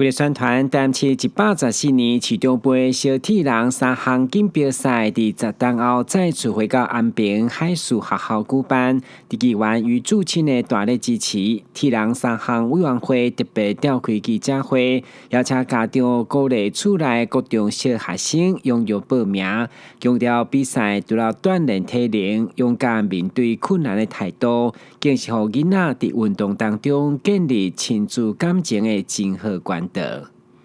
為了宣傳台市114年市長盃小鐵人三項錦標賽，佇10冬後再次回到安平海事學校舉辦。佇議員與駐親的大力支持，鐵人三項委員會特別召開記者會，邀請家長鼓勵厝內國中小學生踴躍報名，強調比賽除了鍛鍊體能、勇敢面對困難的態度，更是予囡仔佇運動當中建立親子感情的真好管道。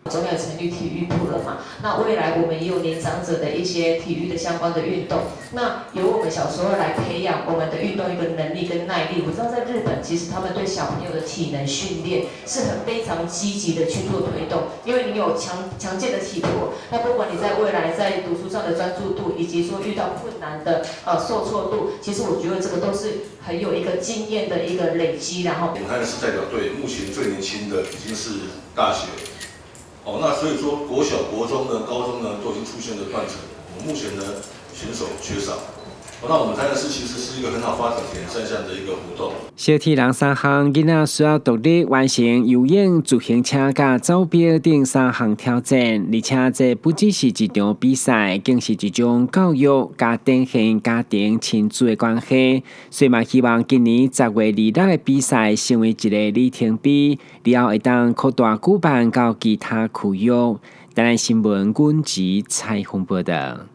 總有成立體育部了嘛？那未來我們也有年長者的一些體育的相關的運動，那由我們小時候來培養我們的運動一個能力跟耐力。我知道在日本，其實他們對小朋友的體能訓練是很非常積極的去做推動，因為你有強強健的體魄，那不管你在未來在讀書上的專注度，以及說遇到困難的受挫度，其實我覺得這個都是很有一個經驗的一個累積。然後我們台南市代表隊目前最年輕的已經是大學。哦，那所以說國小、國中呢、高中呢都已經出現了斷層。我們目前呢選手缺少。那我們台南市其實是一個很好發展鐵人三項的一個活動。小鐵人三項囡仔需要獨立完成游泳、自行車佮走錶等三項挑戰，而且這不只是一場比賽，更是一種教育佮展現家庭親子的關係。所以嘛，希望今年10月26的比賽成為一個里程碑，以後會當擴大舉辦到其他區域。台南新聞阮子采訪報道。